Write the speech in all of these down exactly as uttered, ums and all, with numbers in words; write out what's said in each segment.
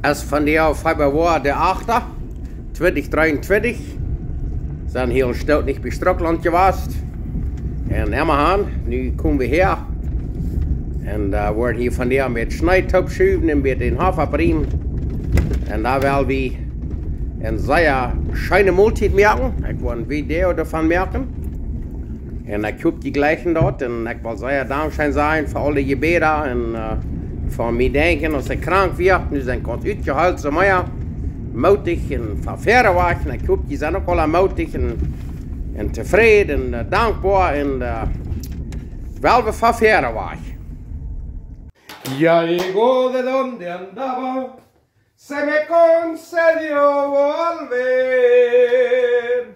Es vondoag Februar de achte, twintich dreeuntwintich. Sent hia een Stoot nich bie Strucklaunt jewast. Un emmahan, nu komen wie häa. Un, äh, woaren hia vondoag met Schnee toopschuwen un met dän Hoff oppriemen. Un doa well wie eene sea scheene Moltiet moaken. Ekj woa een Video doavon moaken. Un ekj hop, jie jlikjen daut. Un ekj well sea dankscheen sajen fa aule Jebäda un, äh, fa mie denkjen, aus ekj krank wia. Nu sie ekj gaunz utjeheelt, soo mea mootich un von wieda wajch. Un ekj hop, jie sent uk aula mootich un, un tofräd un, äh, dankboa. Un, äh, well wie von wieda wajch. Ya llegó de donde andaba, se me concedió volver.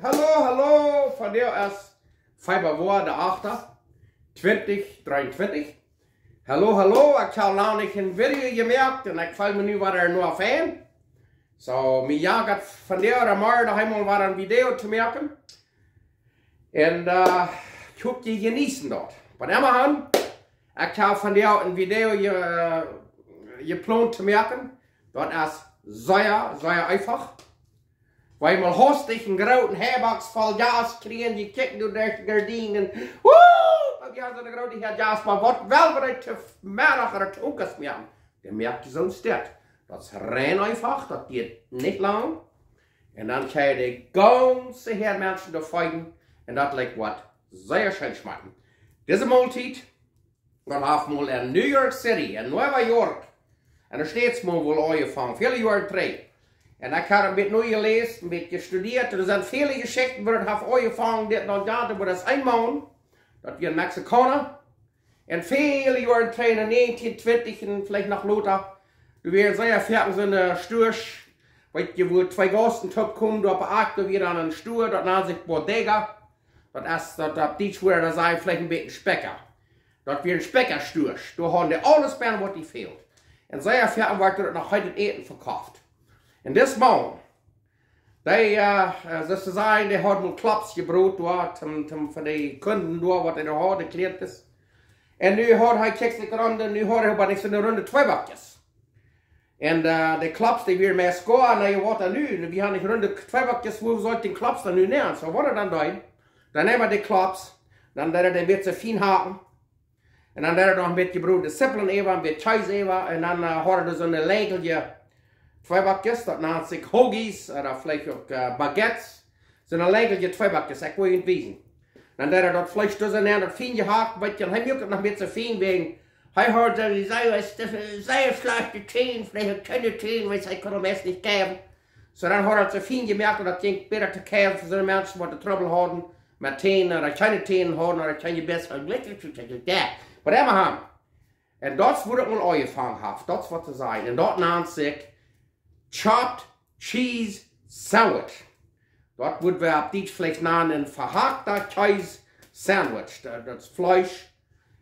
Hallo, hallo, vondoag es Februar de achte, twintich dreeuntwintich. Hallo, hallo, ekj hab lang nich een Video jemoakt un ekj feel mie nu wada noch fein. Soo, mie jagat vondoag ooda morjen noch eemol wada een Video to moaken. Un, äh, ekj hop, jie jeneeten daut. Oba emmahan, ekj hab vondoag een Video je-, äh, jeplont to moaken. Daut es sea, sea eefach. Wie mol hastich een grooten Heibox voll Gas kjrieen, jie kjikjen doa derch de Gardienen. Woo! Oba wie haben soone groote Gas, oba waut well wie to Meddach ooda to Owent moaken? Dan moak jie soon Stekj. Daut es rein eefach, daut diat nich lang. Un dan kjenn jie de gaunze Häad Menschen doa feeden. Un daut lat waut sea scheen schmakjen. Dise Moltiet, daut haft mol en New York City, en Nueva York, en de States mol woll aunjefongen, väle Joaren trigj. Un ekj hab een bät nojeläst, een bät jestudieet. Un doa sent väle Jeschichten, woo daut haft aunjefongen, dit un daut, oba daut es een Maun, daut wia een Mexikauna. Un väle Joaren trigj, en näajentieen twintich un veleicht noch lota, doa wieren sea foaken soone Stuasch, weetst du, wua twee Gaussen toopkomen, doa opp de Ack, doa wia dan een Stua, daut nand sikj Bodega. Daut es, daut, opp Dietsch wudd eena sajen, veleicht een bät een Späkja. Daut wia een Späkjastua. Doa hauden dee aules bennen, waut dee fäld. Un sea foaken wort doa noch heet Äten vekoft. Un dis Maun, dee, äh, äh, soo to sajen, dee haud mol Klops jebrot doa, toom, toom fa de Kunden doa, waut hee doa haud, de Klienten. Un nu haud hee, kjikjt sikj rom, nu haud hee oba nich soone runde Tweebackjes. Un, äh, de Klops, dee wieren meist goa, un dee wort dan nu, wie haben nich runde Tweebackjes, wua saul ekj dän Klops dan nu nämen? Soo, waut hee dan deed, dan neem hee de Klops, dan deed hee dän een bät fien hacken. Un dan deed hee noch een bät jebrode Sipplen äwa, een bät Kjees äwa, un dan, äh, haud hee soone läajelje Tweebackjes, daut nand sikj Hoagies, ooda veleicht uk, äh, Baguettes. Soone läajelje Tweebackjes, ekj woa junt wiesen. Dan deed hee daut Fleesch doa nenn, daut fien jehakt, weetst du, un hee muak daut noch een bät fien, wäajen hee haud soo, soo, soo schlajchte Täne, veleicht uk kjeene Täne, wiels hee kunn am ieescht nich kauwen. Soo, dan haud hee daut soo fien jemoakt, daut daut jinkj bäta to kauwen fa soone Menschen, waut Trubbel hauden met Täne, ooda kjeene Täne hauden, ooda kjeen Jebiss hauden. Oba emmahan. Un daut es, wua daut mol aunjefongen haft, daut es waut to sajen. Un daut nand sikj Chopped Cheese Sandwich. Daut wudd wie opp Dietsch veleicht nanen een verhackta Kjees Sandwich. Daut, daut es Fleesch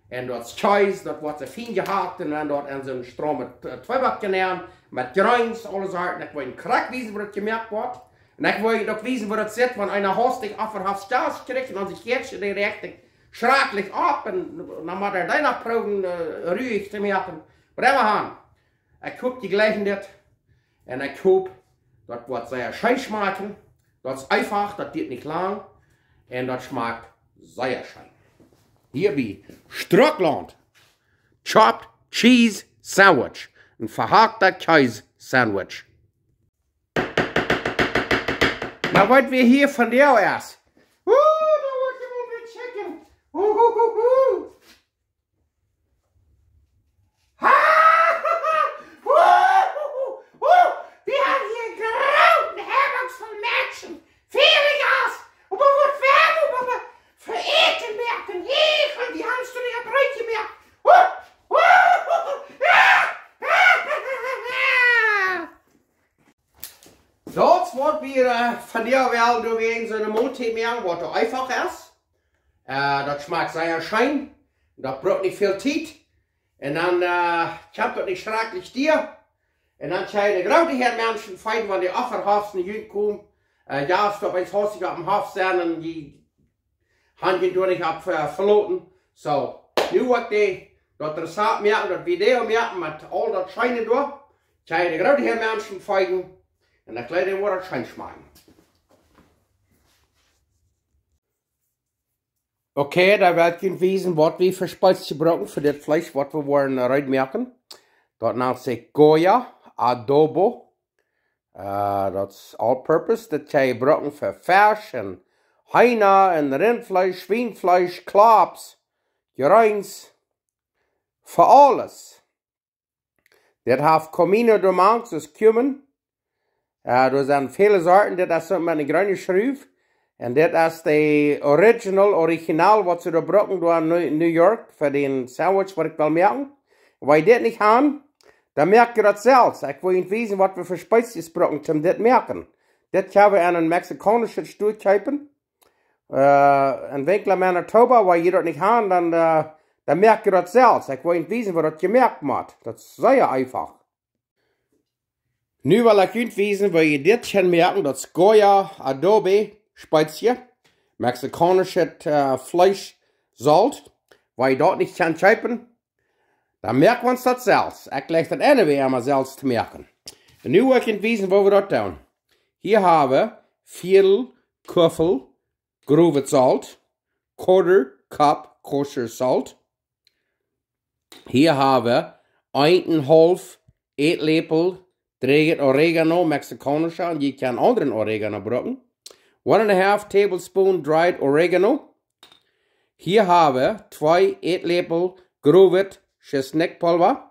un daut es Kjees, daut woat soo fien jehakt un dan daut en soon straumet, äh, Tweeback jenämen, met Greens, aules Sorten. Ekj woa junt krakjt wiesen, woo daut jemoakt woat. Un ekj woa junt uk wiesen, woo daut sitt, wan eena hastich Offerhofsjas kjricht un dan sikj jeit dee rajcht schrakjlich opp un dan mott hee dee noch proowen, äh, ruich to moaken. Oba emmahan. Ekj hop, jie jlikjen dit. Un ekj hop, daut woat sea scheen schmakjen. Daut es eefach, daut diat nich lang. Un daut schmakjt sea scheen. Hia bie Strucklaunt. Chopped Cheese Sandwich. Een verhackta Kjees Sandwich. Mau waut wie hia vondoag ieescht. Oeh, doa woat je mol bät chicken. Oeh, oeh, oeh, oeh. Wie haben hia een grooten Heibox voll Menschen. Väle Jas. Oba waut wie haben, oba fa Äten moaken. Hiel, dee haben doa nich opp Reed jemoakt. Daut woat wie, äh, vondoag wellen doonen, soone Moltiet moaken, waut eefach es. Äh, daut schmakjt sea scheen. Daut brukt nich väl Tiet. Un dan, äh, kjemt daut nich schrakjlich dia. Un dan kjenn jie de groote Häad Menschen feeden, wan de Offerhofs no junt komen. Äh, jo, aus doa eent hastich opp dän Hoff sent un dee haben junt doa nich opp, äh, veloten. Soo, nu woa ekj dee, daut Rezapt moaken, daut Video moaken met aul daut Scheene doa. Kjenn jie de groote Menschen feeden un de kjleene woaren scheen schmakjen. Okay, dan well ekj junt wiesen waut wie fa Spezien brucken fa dit Fleesch waut wie woaren reed moaken. Daut nant sikj Goya Adobo. Äh, daut es all purpose. Daut kjenn jie brucken fa Fesch un Heena un Rintfleesch, Schwienfleesch, Klops, Jreens, fa aules. Dit haft comino doamank, daut es cumin. Äh, doa sent väle Sorten, dit es soo met eene jreene Schruw. Un dit es de original, original, waut see doa brucken doa en New, New York fa dän Sandwich waut ekj well moaken. Wan jie dit nich haben, dan moakt jie daut selfst. Ekj well junt wiesen waut wie fa Spezien brucken toom dit moaken. Dit kjenn wie aun een mexikaunischen Store kjeepen. Äh, en Winkler, Manitoba, wan jie daut nich haben, dan, äh, dan moakt jie daut selfst. Ekj well junt wiesen woo daut jemoakt woat. Daut es sea eefach. Nu well ekj junt wiesen woo jie dit kjennen moaken. Daut es Goya Adobo Spezie, mexikaunischet, äh, Fleesch, Solt. Wan jie daut nich kjennen kjeepen, dan moak wie ons daut selfst. Ekj jleich daut anyway emma selfst to moaken. Un nu well ekj junt wiesen woo wie daut doonen. Hia hab wie Viedel Kuffel growet Solt, quarter cup kosher salt. Hia hab wie eenenhaulf Ätläpel drieejet Oregano, mexikaunischa, un jie kjennen aundren Oregano brucken. One and a half tablespoon dried oregano. Hia hab wie twee Ätläpel growet Schisnikpulva,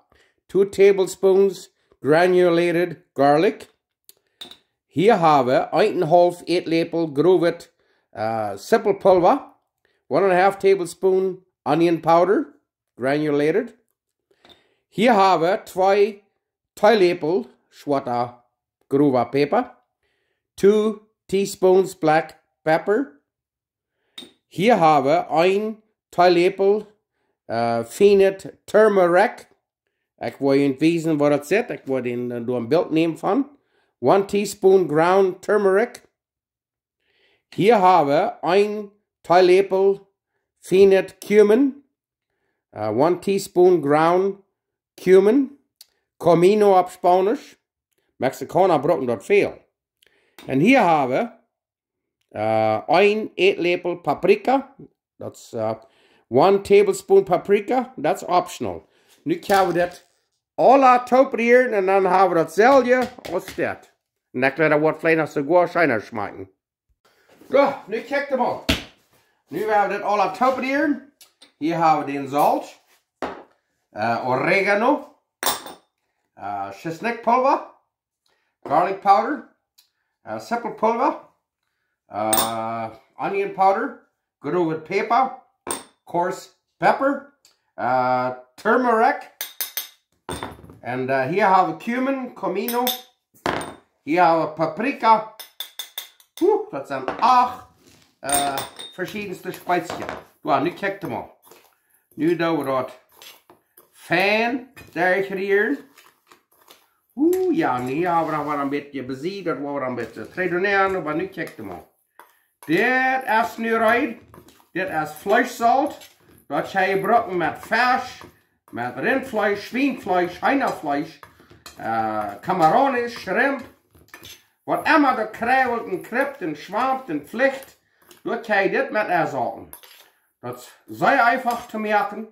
two tablespoons granulated garlic. Hia hab wie eenenhaulf Ätläpel growet, äh, Sipelpulva, one and a half tablespoon onion powder, granulated. Hia hab wie twee Teeläpel schwoata growa Päpa, two teaspoons black pepper. Hia hab wie een Teeläpel, äh, fienet turmeric. Ekj well junt wiesen woo daut sitt. Ekj well dän, äh, doa een Bilt nämen von. One teaspoon ground turmeric. Hia hab wie een Teeläpel fienet cumin. Äh, one teaspoon ground cumin. Comino opp Spaunisch. Mexikauna brucken daut väl. Un hia hab wie äh, een Ätläpel Paprika. Daut es, äh, one tablespoon paprika. Daut es optional. Nu kjenn wie daut aula tooprieren un dan hab wie daut selwje aus dit. Un dan kjlär daut woat veleicht noch soogoa scheena schmakjen. Soo, nu kjikj mol. Nu woa wie daut aula tooprieren. Hia hab wie dän Solt, äh, Oregano, äh, Schisnikpulva, garlic powder, äh, Sipelpulva, äh, onion powder, growet Päpa, coarse pepper, äh, turmeric, un, äh, hia hab wie cumin, comino, hia hab wie Paprika. Huh, daut sent acht, äh, veschiedenste Spezien. Soo, nu kjikj mol. Nu doo wie daut fein derchrieren. Uh, jo, nu hab wie noch waut een bät besied, daut woa wie een bät trigj doonen, oba nu kjikj mol. Dit es nu reed. Dit es Fleeschsolt. Daut kjenn jie brucken met Fesch, met Rintfleesch, Schwienfleesch, Heenafleesch, äh, camarones, shrimp. Waut emma doa kjriewelt un krippt un schwampt un flicht, daut kjenn jie dit met ensolten. Daut es sea eefach to moaken.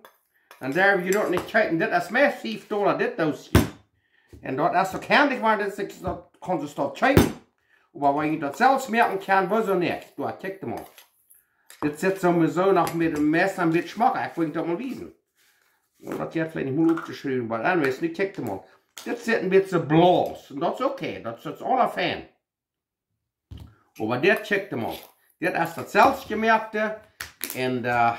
Dan derw jie daut nich kjeepen. Dit es mau fief Dolla, dit Doosje. Un daut es uk hendich, wiels dit es, daut kaun see daut kjeepen. Oba wan jie daut selfst moaken kjennen, wuarom nich? Soo, kjikj mol. Dit sitt soomeist noch met de meist een bät schmock. Ekj well daut mol wiesen. Un daut jeit veleicht nich mol opptoschriewen, oba anyways, nu kjikj mol. Dit sitt een bät blos. Un daut es okay, daut es aula fein. Oba dit, kjikj mol. Dit es daut selfstjemoakte. Un, äh,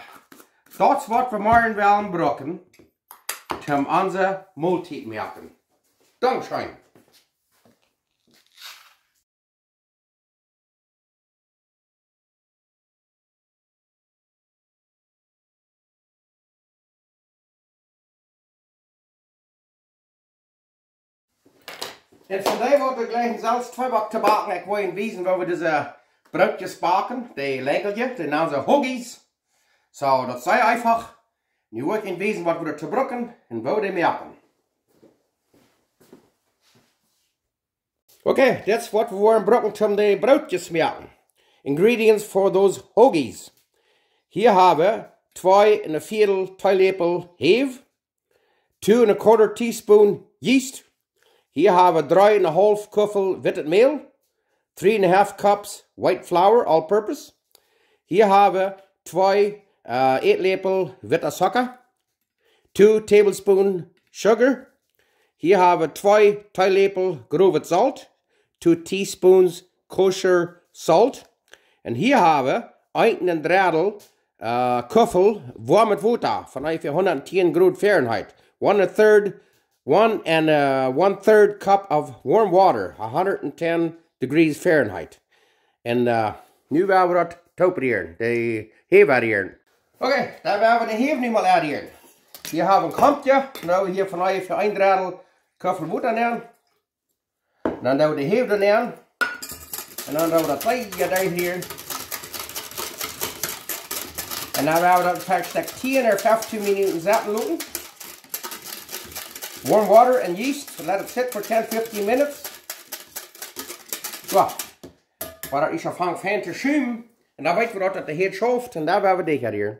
daut es waut wie morjen wellen brucken, om onse Moltiet moaken. Dankscheen. Un vondoag woa wie jlikj selfst twee Bak to backen. Ekj well junt wiesen woo wie dise Brootjes backen. De Lägelje, dee nanen see Hoagies. Soo, daut es sea eefach. Nu well ekj junt wiesen waut wie doatoo brucken un woo wie dee moaken. Okay, dit es waut wie woaren brucken toom de Brootjes moaken. Ingredients for those hoagies. Hia hab wie twee un een Viedel Teeläpel Heew, two and a quarter teaspoon yeast. Hia hab wie dree un een haulf Kuffel wittet Mäl, three and a half cups white flour, all purpose. Hia hab wie twee, äh, Ätläpel witta Zocka, two tablespoon sugar. Hia hab wie twee Teeläpel growet Solt, two teaspoons kosher salt. Un hia hab wie een un een Dreddel, äh, Kuffel woamet Wota von onjefäa hundattieen Grod Fahrenheit. One and a third, one and, uh, one third cup of warm water, a hundred and ten degrees Fahrenheit. Un, äh, nu woa wie daut toop rieren, de Heew rieren. Okay, dan woa wie de Heew nu mol rieren. Hia hab wie een Komtje, dan woa wie hia von onjefäa een Dreddel Kuffel Wota nämen. Dan woa wie de Heew nämen. Un dan woa wie daut sea derchrieren. Un dan woa wie daut fa een Stekj tieen ooda feftieen Minuten sitten loten. Warm water and yeast, let it sit for ten, fifteen minutes. Soo, woat daut ieescht aunfangen fein to schumen. Un dan weet wie daut, daut de Heew schauft. Un dan woa wie Deajch rieren.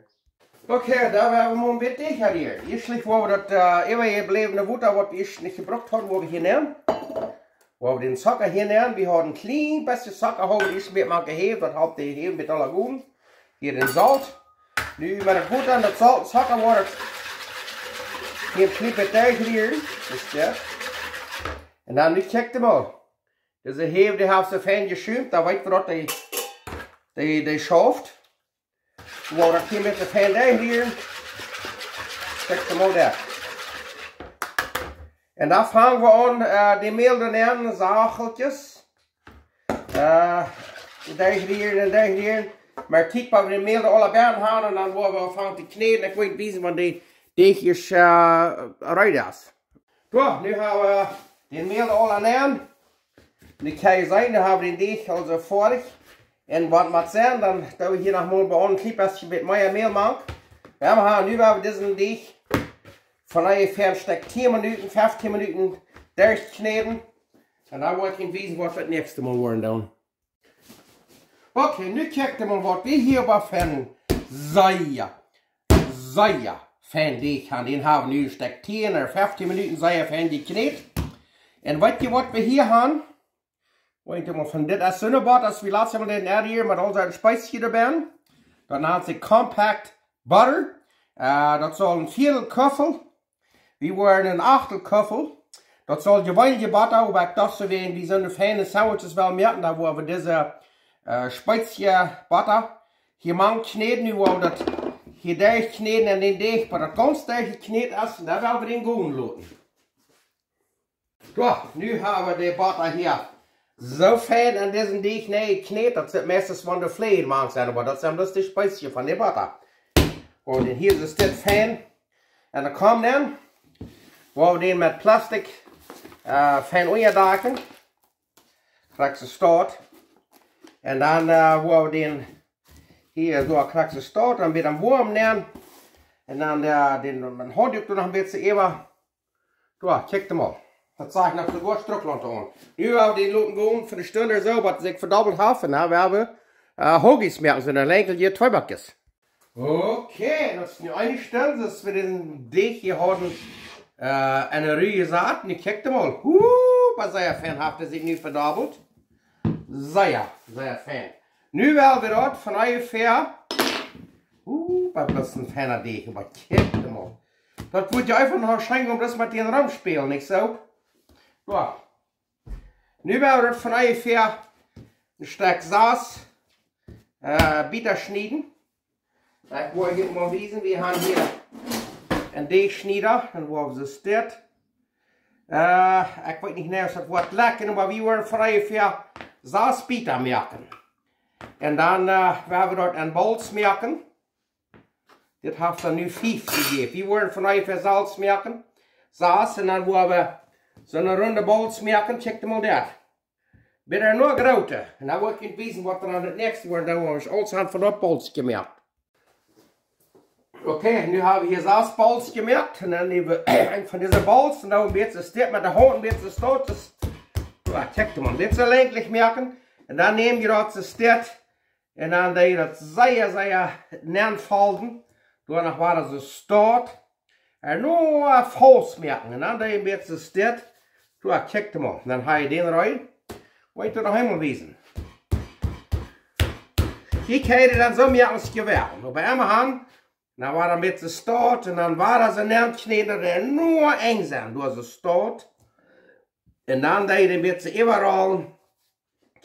Okay, dan woa wie mol een bät Deajch rieren. Ieescht woa wie daut, äh, äwajebläwne Wota, waut wie ieescht nich jebrukt hauden, woa wie hia nämen. Woa wie dän Zocka hia nämen. Wie hauden een kjlien bät Zocka, hauden wie ieescht met mank de Heew, daut halpt de Heew met aula goot. Hia dän Solt. Nu met daut Wota un daut Solt un Zocka woat hia een kjlien bät derchrieren. Soo es daut. Un dan nu kjikj mol. Dise Heew, dee haft soo fein jeschauft, dan weet wie daut dee, dee, dee schauft. Wie woaren daut hia met de fein derchrieren. Kjikj mol doa. Un dan fang wie aun, äh, de Mäl to nämen, sachtkjes. Äh, derchrieren un derchrieren. Mau kjikj, wan wie de Mäl aul bie haben un dan woa wie aunfangen to kjnäden. Ekj well wiesen, wan de Deajch ieescht, äh, reed es. Soo, nu hab wie de Mäl aul aun. Nu kjenn jie seenen, nu hab wie dän Deajch aulsoo foadich. Un waut mott sennen, dan doo wie hia noch mol bie ons een kjlien bät mea Mäl mank. Jo, wie haben nu, woa wie disen Deajch fa onjefäa een Stekj tieen Minuten, feftieen Minuten derchkjnäden. Un dan woa ekj junt wiesen, waut wie daut näakjste Mol woaren doonen. Okay, nu kjikj mol, waut wie hia bie fein, sea, sea fein Deajch haben. Dän hab wie nu een Stekj tieen ooda feftieen Minuten sea fein jekjnät. Un weet jie, waut wie hia haben? Weet jie mol, von dit es soone Botta, aus wie latst mol dän Erd hia met aul soone Spezien doabie. Daut nant sikj Compact Butter. Äh, daut saul een Viedel Kuffel. Wie woaren een Achtel Kuffel. Daut saul jeweenelje Botta, oba ekj docht soo, wan wie soone feine Sandwiches wellen moaken, dan woa wie dise, äh, Spezie Botta hia mank kjnäden. Nu woa wie daut hia derchkjnäden un dän Deajch, bat daut gaunz derchjekjnät es, un dan woa wie dän gonen loten. Soo, nu hab wie de Botta hia soo fein aun disen Deajch nenjekjnät, daut sitt meistens von de Fleesch mank sennen, oba daut sent bloos de Spezien von de Botta. Un dan hia es dit fein. Un dan kjemt dan, woa wie dän met Plastik, äh, fein unjadakjen. Krakjt soo staut. Un dan, äh, woa wie dän hia soo krakjt soo staut, dan wada woam nämen. Un dan, äh, dän, dän Haundduak doa noch een bät äwa. Soo, kjikj mol. Daut sach noch soo goot Strucklaunt aun. Nu woa wie dän loten gonen fa eene Stund ooda soo, waut sikj vedobbelt haft. Un dan woa wie, äh, Hoagies moaken, soone lenjelje Tweebackjes. Okay, daut es nu eene Stund, daut wie dän Deajch hia haben, äh, enne Rieej jesat. Nu kjikj mol. Huu, waut sea fein haft hee sikj nu vedobbelt. Sea, sea fein. Nu woa wie daut von onjefäa, uh, waut es een feina Deajch, oba kjikj mol. Daut woat je eefach noch scheen, om daut met dän Rum spälen, nich soo? Jo. Nu woa wie daut von onjefäa een Stekj sas, äh, Bieta schnieden. Ekj well junt mol wiesen, wie haben hia een Deajchschnieda, un woo es dit? Äh, ekj weet nich, aus daut woat lecken, oba wie woaren von onjefäa sas Bieta moaken. Un dan, äh, woa wie daut en Bowls moaken. Dit haft dan nu fief jejäft. Wie woaren von onjefäa sas moaken. Sas, un dan woa wie soone runde Bowls moaken, kjikj mol doa. Bie de noch groote. Un dan woa ekj junt wiesen, waut wie dan daut näakjste woaren doonen, woa wie aules aun von daut Bowls jemoakt. Okay, nu hab wie hia sas Bowls jemoakt. Un dan näm wie eent von dise Bowls un dan een bät soo met de Haunt, een bät soo, Soo, kjikj mol, dit soo lenkjlich moaken. Un dan näm jie daut soo steit. Un dan deist daut sea, sea nenn foljen. Doano woat daut soo stoakj. Un nu faust moaken. Un dan deist een bät soo steit. Soo, kjikj mol. Dan hab jie dän reed. Woa ekj daut noch eemol wiesen. Ekj hab daut dan soo moaken aus jie wellen. Oba emma han, dan woat daut een bät stoakj. Un dan woat daut soo nenn kjnäden, daut et nu enj es. Doa soo stoakj. Un dan deist een bät äwarollen.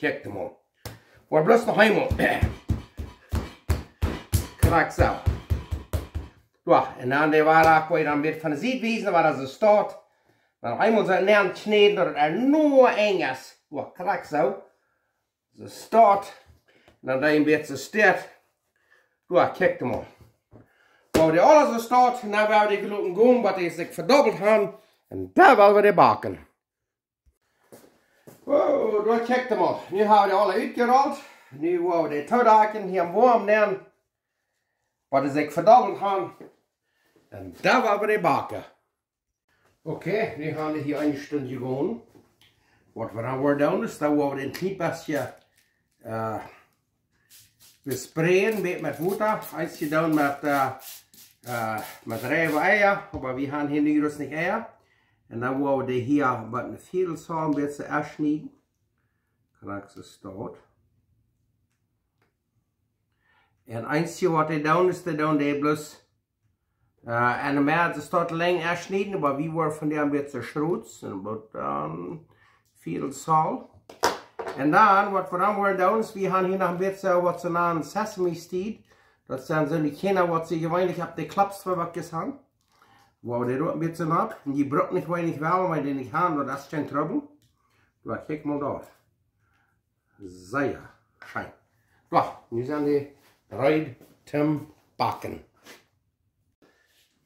Kjikj mol. Woa bloos noch eemol. Krakjt soo. Soo, un dan de woat, woa jie dan wada von de Sied wiesen, woa daut soo stoakj. Dan eemol soo nenn kjnäden, daut et nu enj es. Soo, krakjt soo. Soo stoakj. Un dan deist een bät steit. Soo, kjikj mol. Woa wie dee aula soo stoakj, un dan woa wie dee loten gonen, waut dee sikj vedobbelt haben. Un dan woa wie dee backen. Wow, doa kjikj mol. Nu hab wie dee aula utjerolt. Nu woa wie dee toodakjen hia em Woam nämen. Waut dee sikj vedobbelt haben. Un dan woa wie dee backen. Okay, nu hab wie hia eene Stund jegonen. Waut wie dan woaren doonen es, dan woa wie een kjlien bät, äh, bespreeden met, met Wota. Eent jedonen met, äh, äh, met reiwe Eia, oba wie haben hia nu jrods nich Eia. Un dan woa wie dee hia met een Viedel Zoll een bät aufschnieden. Krakjt soo stoakj. Un eent waut dee doonen es, dee doonen dee bloos, äh, enne Medd soo stoakj lang aufschnieden, oba wie woaren von dee een bät schrot, un waut dan Viedel Zoll. Un dan, waut wie dan woaren doonen es, wie haben hia noch een bät waut see nanen Sesame Seed. Daut sent soone Kjarna waut see jeweenlich opp de Klops fa Backjes haben. Woa wie dee uk een bät opp. Un dee brukt nich weinich woaren, wan jie dee nich haben, daut es kjeen Trubbel. Soo, kjikj mol doa. Sea scheen. Soo, nu sent dee reed toom backen.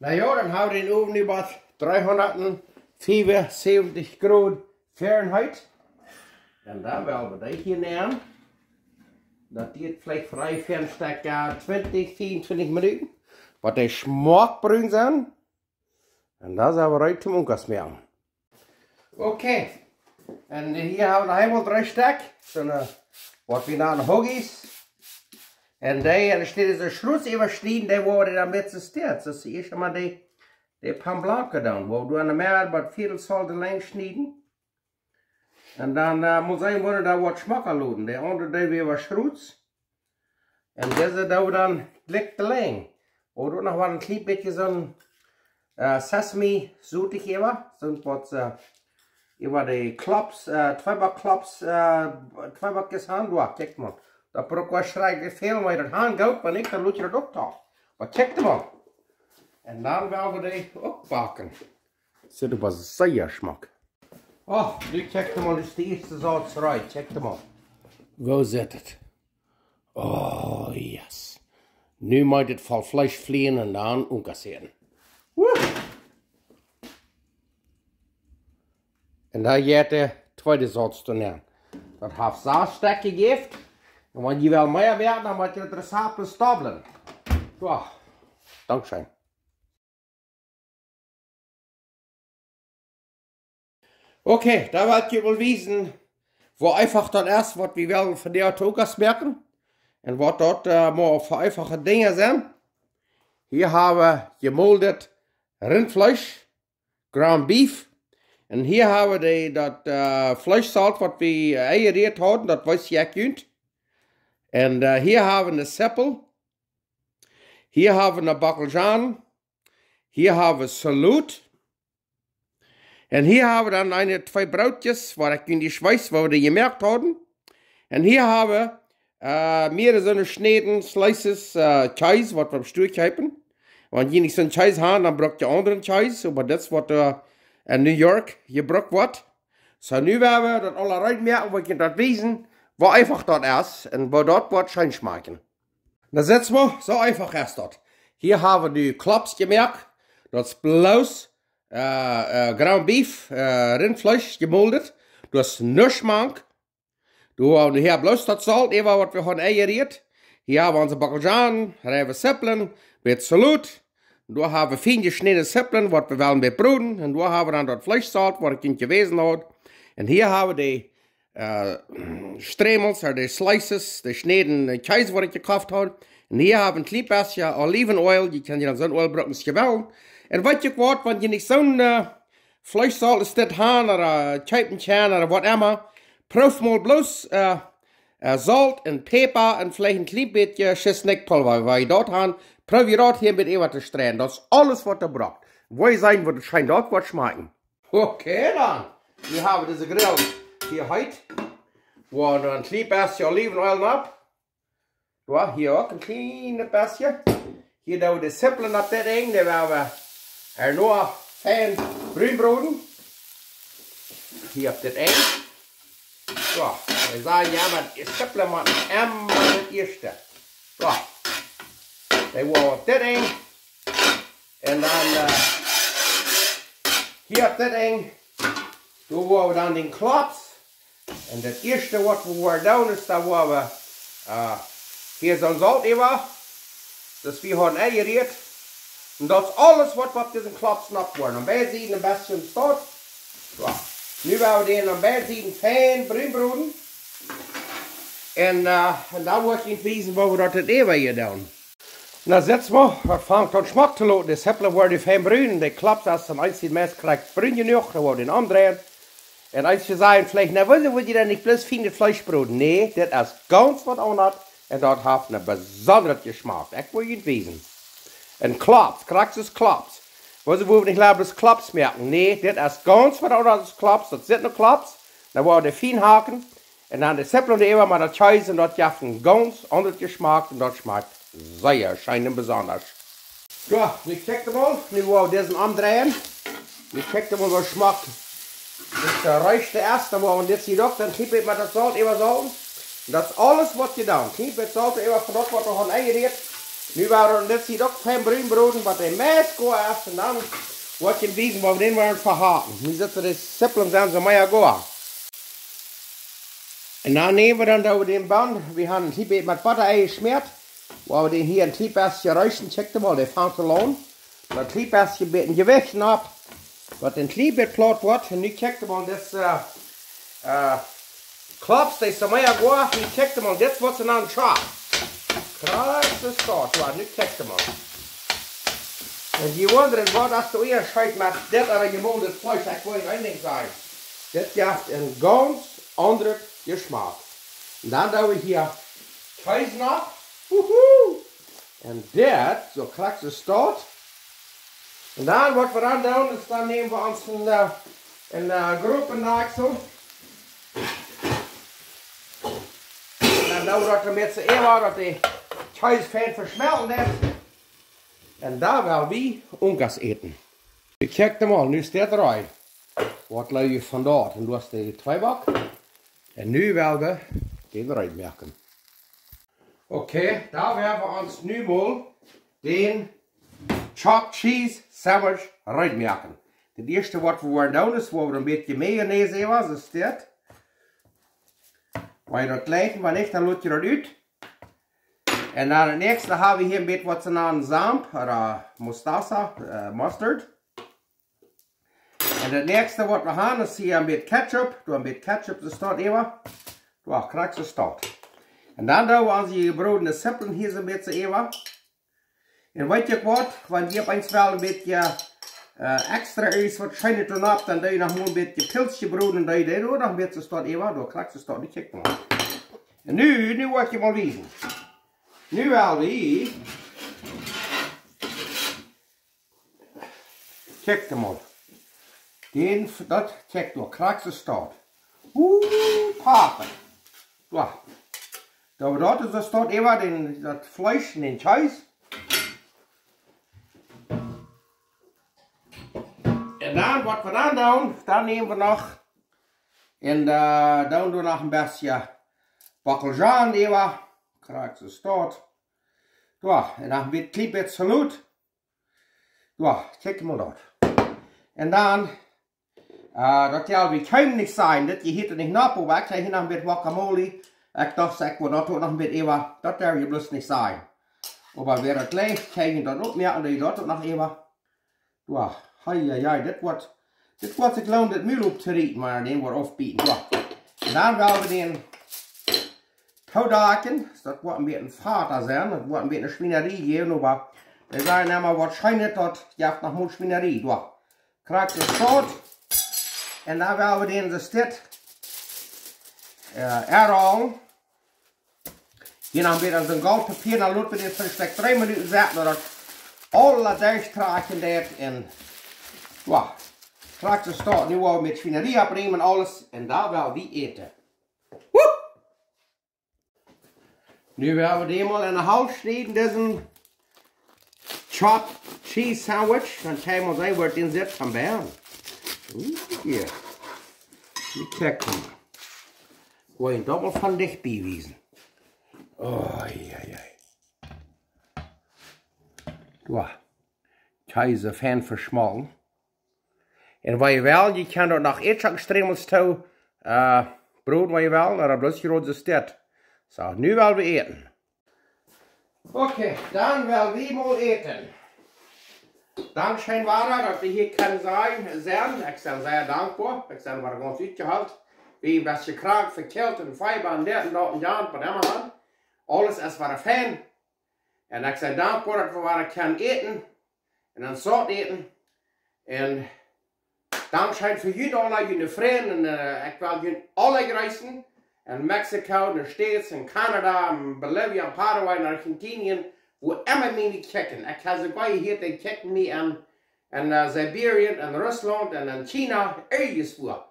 Na jo, dan hab wie dän Owen nu bie dreehundatfiefunsäwentich Grod Fahrenheit. Un dan woa wie dee hia nämen. Daut diet veleicht veleicht fa een Stekj, äh, twintich, veeauntwintich Minuten. Waut dee schmock brun sent. Un dan sent wie reed toom Unkas moaken. Okay. Un hia hab wie noch eemol dree Stekj. Soone, äh, waut wie nanen Hoagies. Un dee, un dee sent soo schrot äwaschnieden, dee woaren dan met soo steit. Soo, see ieescht mol dee, dee pan blanco doonen. Woa wie doa enne Medd waut Viedel Zoll de Lenj schnieden. Un dan, äh, mott sennen, woat daut waut schmocka loten. Dee aundre, dee wia waut schrot. Un dise doo wie dan jlikj de Lenj. Ooda noch waut een kjlien bät soon, äh, Sesame Seed äwa. Soont waut, äh, äwa de Klops, äh, Tweeback Klops, äh, Tweebackjes haben. Soo, kjikj mol. Daut brukt woascheinlich väl mea, daut haben goot, oba ekj, dan lot jie daut uk doch. Oba kjikj mol. Un dan woa wie dee uk backen. Sitt oba sea schmock. Oh, nu kjikj mol, daut es de ieeschte Sauz reed. Kjikj mol. Woo sitt et? Oh, yes. Nu mott et voll Fleesch flieen un dan Unkas äten. Woo! Un dan jeit de tweede Sauz doa nenn. Daut haft sas Stekj jejäft. Un wan jie wellen mea woaren, dan mott jie daut Rezept bloos dobblen. Soo, dankscheen. Okay, dan well ekj junt mol wiesen, woo eefach daut es, waut wie wellen vondoag to Unkas moaken. Un waut daut, äh, mau fa eefache Dinja sent. Hia hab wie jemoldet Rintfleesch, ground beef. Un hia hab wie dee, daut, äh, Fleeschsolt, waut wie, äh, enjerieet hauden, daut wees ekj junt. Un, äh, hia hab wie eene Zippel. Hia hab wie eene Bockelzhonen. Hia hab wie Salot. Un hia hab wie dan eene, twee Brootjes, waut ekj junt nich wees, waut wie jemoakt hauden. Un hia hab wie, äh, mea soone Schnäden, Slices, äh, Kjees, waut wie opp Stua kjeepen. Wan jie nich soon Kjees haben, dan bruck jie aundren Kjees, oba daut es waut, äh, en New York jebrukt woat. Soo, nu woa wie daut aula reed moaken, woa ekj junt daut wiesen, woo eefach daut es un woo daut woat scheen schmakjen. Dan sitt mol, soo eefach es daut. Hia hab wie nu Klops jemoakt. Daut es bloos, äh, äh, ground beef, äh, Rintfleesch, jemoldet. Daut es nuscht mank. Doa hab wie nu hia bloos daut Solt, äwa waut wie hauden enjerieet. Hia hab wie onse Bockelzhonen, reiwe Zippeln, bät Salot. Doa hab wie fien jeschnädne Zippeln, waut wie wellen bät broden. Un doa hab wie dan daut Fleeschsolt, waut ekj junt jewäsen haud. Un hia hab wie dee äh, Strämels, ooda de Slices, de Schnäden, äh, Kjees, waut ekj jekoft haud. Un hia hab ekj een kjlien bät Oliwenoil, jie kjennen dan soon Oil brucken aus jie wellen. Un weet jie waut, wan jie nich soon, äh, Fleeschsolt es dit han, ooda, äh, kjeepen kjennen, ooda waut emma, proow mol bloos, äh, äh, Solt un Päpa un veleicht een kjlien bät Schisnikjpulwa, wan jie daut han, proow jie daut hia met äwa to streien. Daut es aules, waut eena brukt. Woa jie seenen, woo scheen daut woat schmakjen. Okay dan. Wie haben dise Grill hia heet. Woa wie een kjlien bät Oliwenoil opp. Jo, hia uk een kjlien bät. Hia doo wie de Sipplen opp dit Enj. Dee woa wie nu fein brun broden. Hia opp dit Enj. Jo, wie sajen, jo, oba de Sipplen motten emma daut ieeschte. Jo. Dee woa wie opp dit Enj. Un dan, äh, hia opp dit Enj, doa woa wie dan dän Klops. Un daut ieeschte, waut wie woaren doonen, es, doa woa wie, äh, hia soon Solt äwa, daut wie haben enjerieet. Un daut es aules, waut wie opp disen Klops nopp woaren. Aun beid Sieden een bät Solt. Jo. Nu woa wie dän aun beid Sieden fein brun broden. Un, äh, un dan woa ekj junt wiesen, woo wie daut äwa hia doonen. Na, sitt mol, daut fangt aun schmock to loten. De Sipplen woaren fein brun. De Klops, aus et eent sieht, meist krakjt brun jenuach, dan woa wie dän omdreien. Un eent sajen veleicht, na, wuarom wudd jie dan nich bloos fienet Fleesch broden? Nä, dit es gaunz waut aundret. Un daut haft een besondren Jeschmack. Ekj woa junt wiesen. Een Klops, krakjt aus Klops. Wuarom wudd wie nich leewa bloos Klops moaken? Nä, dit es gaunz waut aundret aus Klops. Daut sent nu Klops. Dan woa wie dee fien hacken. Un dan de Sipplen doaräwa, oba daut Kjees, un daut jeft een gaunz aundren Jeschmack un daut schmakjt sea scheen un besonda. Jo, nu kjikjt mol, nu woa wie disen omdreien. Nu kjikjt mol, woo schmock dit, äh, jereescht es. Dan woa wie dit hia uk, dan kjikjt mol daut Solt äwa Solt. Un daut es aules, waut wie doonen. Kjikjt mol Solt äwa von daut, waut wie haben enjerieet. Nu woa wie dit hia uk fein brun broden, waut de meist goa es. Un dan woa ekj junt wiesen, woo wie dän woaren vehaten. Nu sent de Sipplen soo mea goa. Un dan näm wie dan doa dän Bun, wie haben hia met Botta enjeschmäat. Woa wie dän hia een kjlien bät reesten, kjikjt mol, dee fangt aul aun. Daut kjlien bät een bät Jewicht opp. Waut een kjlien bät plaut woat. Un nu kjikjt mol dise, äh, äh, Klops, dee es mea goa. Nu kjikjt mol, dit woat soo aun Schap. Krakjt soo, jo, nu kjikjt mol. Un jie wundren, waut es de Unjascheet met dit ooda jemoldet Fleesch? Ekj well junt een Dinkj sajen. Dit jeft een gaunz aundren Jeschmack. Un dan doo wie hia Kjees nopp. Wuhu! Un dit, soo krakjt soo. Un dan, waut wie dan doonen, es dan näm wie ons een, äh, een, äh, gropen Aksel. Un dan doo wie daut een bät äwa, daut de Kjees fein veschmelten woat. Un dan woa wie Unkas äten. Ekj kjikj mol, nu steit hee. Waut leew jie von daut? Un du hast de Tweeback. Un nu woa wie dän reed moaken. Okay, dan woa wie ons nu mol dän Chopped Cheese Sandwich reed moaken. Daut ieeschte, waut wie woaren doonen, es, woa wie een bät Mayonnaise äwa, soo steit. Woa jie daut jlikjen, wan nich, dan lot jie daut ut. Un dan daut näakjste hab wie hia een bät waut see nanen Samp, ooda Mostaza, äh, Mustard. Un daut näakjste waut wie haben es hia een bät Ketchup. Doa een bät Ketchup, soo steit äwa. Doa, krakjt soo steit. Un dan doo wie onse jebrodne Sipplen hia soon bät äwa. Un weet jie waut, wan jie opp eemol wellen een bät, äh, extra es waut scheenet to haben, dan doo jie noch mol een bät Pilz jebroden, dan doo jie doa noch een bät soo steit äwa, doa krakjt soo steit, nu kjikj mol. Un nu, nu woa ekj junt mol wiesen. Nu woa wie Kjikjt mol. Dän, daut, kjikjt doa, krakjt soo steit. Oeh, Papa. Doa. Doa woat daut soo steit äwa dän, daut Fleesch un dän Kjees. Un dan, waut wie dan doonen, dan näm wie noch un, äh, doonen wie noch een bät Bockelzhaan äwa. Krakjt soo steit. Doa, un noch een bät, kjlien bät Salot. Jo, kjikj mol daut. Un dan, äh, daut jie, wie kjennen nich seenen, daut jie hia nich nopp, oba ekj hab hia noch een bät Guacamole. Ekj docht, ekj woa daut uk noch een bät äwa, daut woa jie bloos nich seenen. Oba wäa daut jlikjt, kjenn jie daut uk moaken, daut jie daut uk noch äwa. Jo, hei, hei, hei, dit woat, dit woat sikj loonen, dit Mul opptorieten, wan wie dän woaren aufbieten. Jo. Un dan well wie dän toodakjen. Daut woat een bät fata sennen, daut woat een bät Schwienarie jäwen, oba wie sajen emma, waut scheenet, daut jeft noch mol Schwienarie. Doa. Krakjt soo. Un dan well wie dän soo dit, äh, errollen. Hia noch een bät aun soon Goltpapia, dan loten wie dän fa een Stekj dree Minuten sitten, daut daut aula derchtrakjen deit. Un, jo, krakjt soo. Nu woa wie met Schwienarie oppräumen un aules. Un dan well wie äten. Woep! Nu well wie dän mol enne Halft schnieden, disen Chopped Cheese Sandwich. Dan kjenn wie mol seenen, woo dän sitt von buten. Oeh, hia. Wie kjikjen. Woa wie daut mol von dicht bie wiesen. Oh, ja, ja. Doa. Kjees fein veschmolten. Un wan jie wellen, jie kjennen doa noch Ätschak Stremels too, äh, broden, wan jie wellen, oba bloos jrod soo dit. Soo, nu well wie äten. Okay, dan well wie mol äten. Dankscheen, Wada, daut wie hia kjennen sennen. Ekj sie sea dankboa. Ekj sie wada gaunz utjeheelt. Wia een bät krank, vekjelt un Fieba un dit un daut un jant, oba emma aun. Aules es wada fein. Un ekj sie dankboa, daut wie wada kjennen äten. Un dan saut äten. Un dankscheen fa junt aula, june Frind. Un, äh, ekj well junt aula jreessen. En Mexiko, en de States, en Kanada, en Bolivia, en Paraguay, en Argentinien. Wua emma jie mie kjikjen. Ekj hab soogoa jehieet, dee kjikjen mie en, en, äh, Sibirien, en Russlaunt un en China. Irjentwua.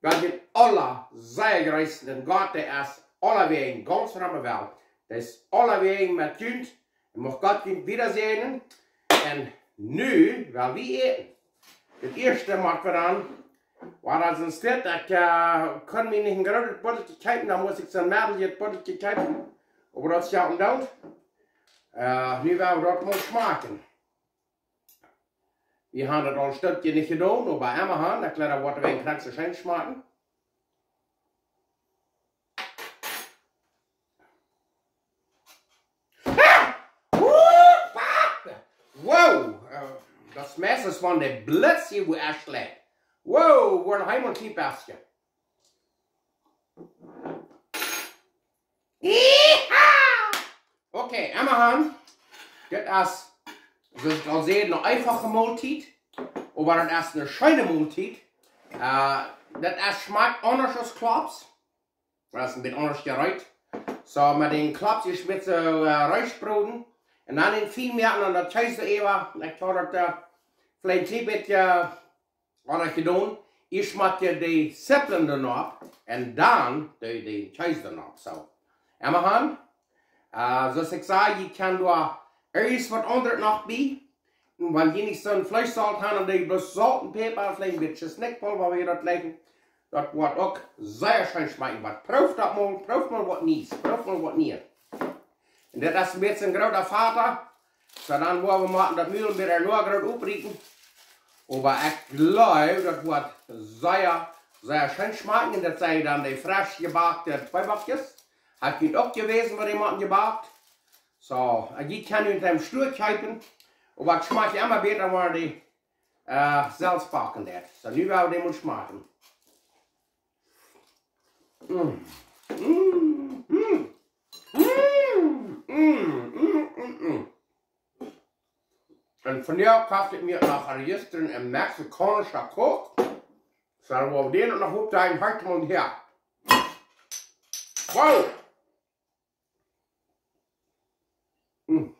Well junt aula sea jreessen un Gott, dee es aulawäajen gaunz rom de Welt. Dee es aulawäajen met junt. Un mucht Gott junt wieda säajnen. Un nu well wie äten. Daut ieeschte motten wie dan, waut es dit? Ekj, äh, kunn mie nich een grootet Buttelkje kjeepen, dan must ekj soon meddelijet Buttelkje kjeepen. Oba daut es jo een Doot. Äh, nu well wie daut mol schmakjen. Wie haben daut aul een Stekj nich jedonen, oba emma aun, daut kjlien woat een bät krakjt soo scheen schmakjen. Ah! Wupp, wupp! Wow, äh, daut Mess es von de Blitz hia, wua et schläajt. Wow, wua een Himmel kjiept. Yeehaw! Okay, emma aun. Dit es, soo aus ekj aul säd, eene eenfache Moltiet. Oba daut es eene scheene Moltiet. Äh, daut es, schmakjt aundasch aus Klops. Daut es een bät aundasch jereet. Soo, met dän Klops, jie schmieten, äh, Reis broden. Un dan en fien moaken un daut Kjees äwa. Ekj haud daut, äh, veleicht een kjlien bät, äh, waut ekj jedonen, ieescht moak jie de Zippeln doa nopp un dan de, de Kjees doa nopp. Soo. Emma aun, äh, soo aus ekj säd, jie kjennen doa irjent waut aundret noch bie. Un wan jie nich soon Fleeschsaut haben, dan doo jie bloos Solt un Päpa, veleicht een bät Schesnikjpulwa, woo jie daut jlikjen. Daut woat uk sea scheen schmakjen. Oba prooft daut mol, prooft mol waut Niees, prooft mol waut Niees. Un dit es een bät een groota Fata. Soo, dan woa wie moaken daut Mul een bät noch groot oprieten. Oba ekj jleew, daut woat sea, sea scheen schmakjen. Un daut sent dan de fresch jebackte Tweebackjes. Hab ekj junt uk jewäsen, woo dee motten jebackt. Soo, un jie kjennen junt em Stua kjeepen. Oba et schmakjt emma bäta, wan dee, äh, selfst backen deit. Soo, nu well wie dee mol schmakjen. Mm. Mm, mm. Mm, mm, mm, mm, mm. Un vondoag koft ekj mie noch jistren een mexikaunscha Kock. Soo, woa wie dän noch opp dän Hoat un hia. Wow! Mm.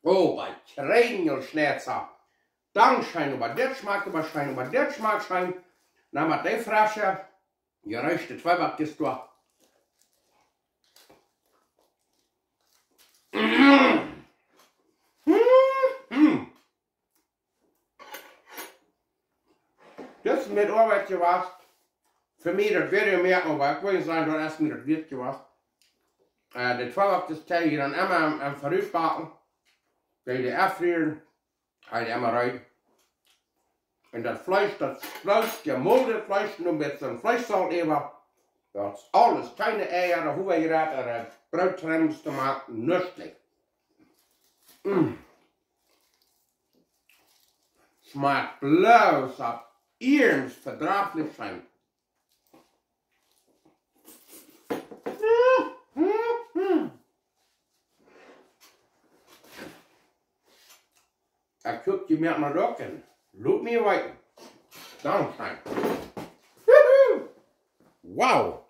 Oh, bie Kjrenjelschnitzel. Dankscheen, oba dit schmakjt oba scheen, oba dit schmakjt scheen. Dan met dee fresche jereeschte Tweebackjes doa. Mm. Mm, mm. Dit es mie Oabeit jewast. Fa mie daut wea mea Oabeit, ekj well nich sajen, daut es mie daut wieet jewast. Äh, de Tweebackjes kjenn jie dan emma aun, aun verut backen. Dee, dee aunfrieren. Hee emma reed. Un daut Fleesch, daut Fleesch, jemoldet Fleesch, nu met soon Fleeschsaut äwa. Daut es aules, kjeene Eia, daut hab wie jerat, äh, Brootkrumen to moaken, nuscht nich. Mm. Schmakjt bloos opp ieescht vedrajlich scheen. Ekj hop, jie moaken daut uk un lot mie weeten. Dankscheen. Juhu. Wow.